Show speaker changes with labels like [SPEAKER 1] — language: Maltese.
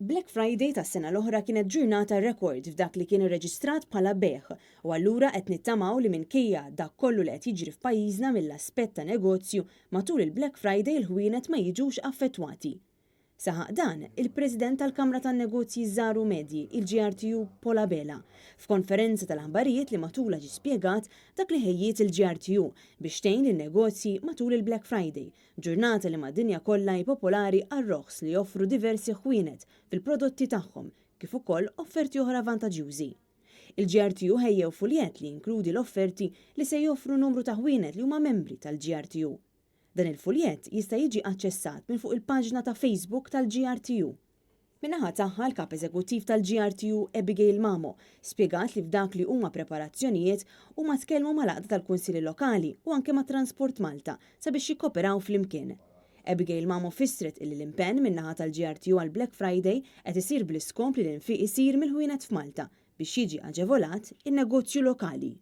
[SPEAKER 1] Black Friday tas-sena l-oħra kienet ġurnata rekord f'dak li kien irreġistrat bħala bejgħ u allura qed nittamaw li minkejja dak kollu li qed jiġri f'pajjiżna mill-aspett ta' negozju matul il-Black Friday il-ħwienet ma jiġux affettwati. Saħaq dan il-President tal-Kamra tan-Negozji Żgħar u Medji, il-GRTU Paul Abela, f'konferenza tal-aħbarijiet li matulha ġie spjegat dak li ħejjiet il-GRTU biex tgħin lin-negozji matul il-Black Friday, ġurnata li mad-dinja kollha hi popolari għar-roħs li joffru diversi ħwienet fil-prodotti tagħhom kif ukoll offerti oħra vantaġġjużi. Il-GRTU ħejjew fuljett li jinkludi l-offerti li se joffru numru ta' ħwienet li huma membri tal-GRTU. Dan il-fuljett jista' jiġi aċċessat minn fuq il-paġna ta' Facebook tal-GRTU. Min-naħa tagħha, l-Kap Eżekuttiv tal-GRTU Abigail Mamo spjegat li f'dak li huma preparazzjonijiet huma tkellmu mal-Għaqda tal-Kunsilli Lokali u anke ma' Transport Malta sabiex jikkoperaw flimkien. Abigail Mamo fissret illi l-impenn min-naħa tal-GRTU għall-Black Friday qed isir bl-iskop li l-infiq isir mill-ħwienet f'Malta biex jiġi aġevolat in-negozju lokali.